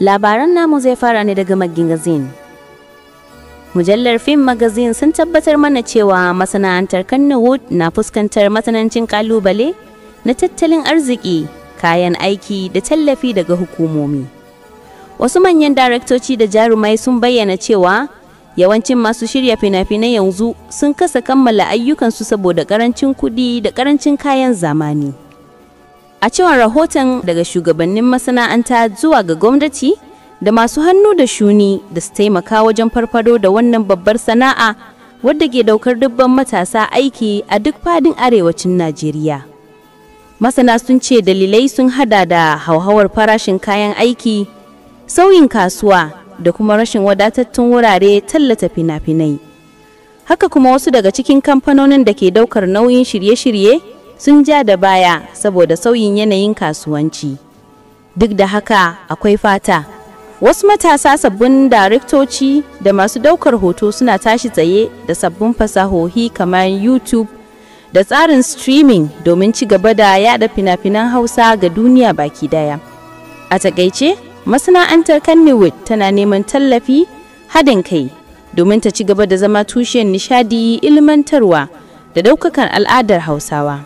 Labaran namu zai fara ne daga Magazine. Mujallar Film Magazine sun tabbatar mana cewa masana'antar Kannywood na fuskantar matsanancin kalubale na tattalin arziki, kayan aiki da tallafi daga hukumomi. Wasu manyan daraktoci da jarumai sun bayyana cewa yawancin masu shirya fina-finai yanzu sun kasa kammala ayyukansu saboda karancin kuɗi da karancin kayan zamani. A cewar rahoton daga shugabannin masana'anta zuwa ga gwamnati da masu hannu da shuni da su taimaka wajen farfado da wannan babbar sana'a wadda ke daukar dubban matasa aiki a duk fadin arewacin Najeriya. Masana sun ce dalilai sun hada da hauhawar farashin kayan aiki, sauyin kasuwa da kuma rashin wadatattun wurare tallata fina-finai. Haka kuma wasu daga cikin kamfanonin da ke daukar nauyin shirye-shirye sun ja da baya saboda sauyin yanayin kasuwanci. Duk da haka, akwai fata. Wasu matasa, sabbin daraktoci da masu daukar hoto suna tashi tsaye da sabbin fasahohi kamar YouTube da tsarin streaming domin ci gaba da yada fina-finan Hausa ga duniya baki daya. A takaice, masana'antar Kannywood tana neman tallafi, haɗin kai domin ta ci gaba da zama tushen nishadi, ilmantarwa da daukakan al'adar Hausawa.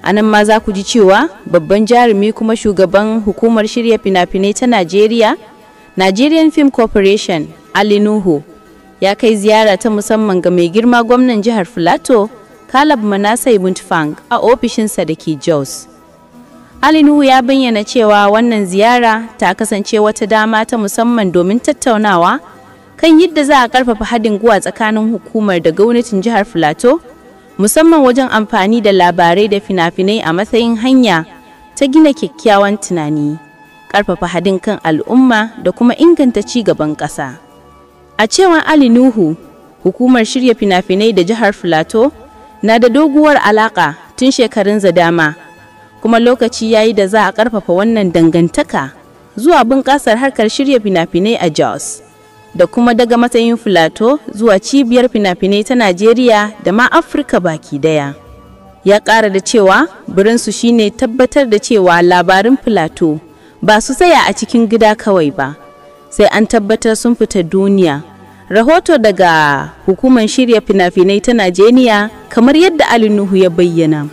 A nan ma za ku ji cewa babban jarumi kuma shugaban hukumar shirya fina-finai ta Najeriya, Nigerian Film Corporation, Ali Nuhu, ya kai ziyara ta musamman ga mai girma gwamnan jihar Filato, Caleb Manasseh Mutfwang, a ofishinsa da ke Jos. Ali Nuhu ya bayyana cewa wannan ziyara ta kasance wata dama ta musamman domin tattaunawa kan yadda za a karfafa haɗin gwiwa tsakanin hukumar da gwamnatin jihar Filato, musamman wajen amfani da labarai da fina-finai a matsayin hanya ta gina kyakkyawan tunani, karfafa haɗin kan al'umma da kuma inganta ci gaban ƙasa. A cewar Ali Nuhu, hukumar shirya fina-finai da jihar Filato na da doguwar alaƙa tun shekarun dama, kuma lokaci ya yi da za a ƙarfafa wannan dangantaka zuwa bunƙasar harkar shirya fina-finai a Jos, da kuma daga matsayin Filato zuwa cibiyar fina-finai ta Najeriya da ma Afirka baki daya. Ya ƙara da cewa burinsu shine tabbatar da cewa labarin Filato ba su tsaya a cikin gida kawai ba, sai an tabbatar sun fita duniya. Rahoto daga hukumar shirya fina-finai ta Najeriya, kamar yadda Ali Nuhu ya bayyana.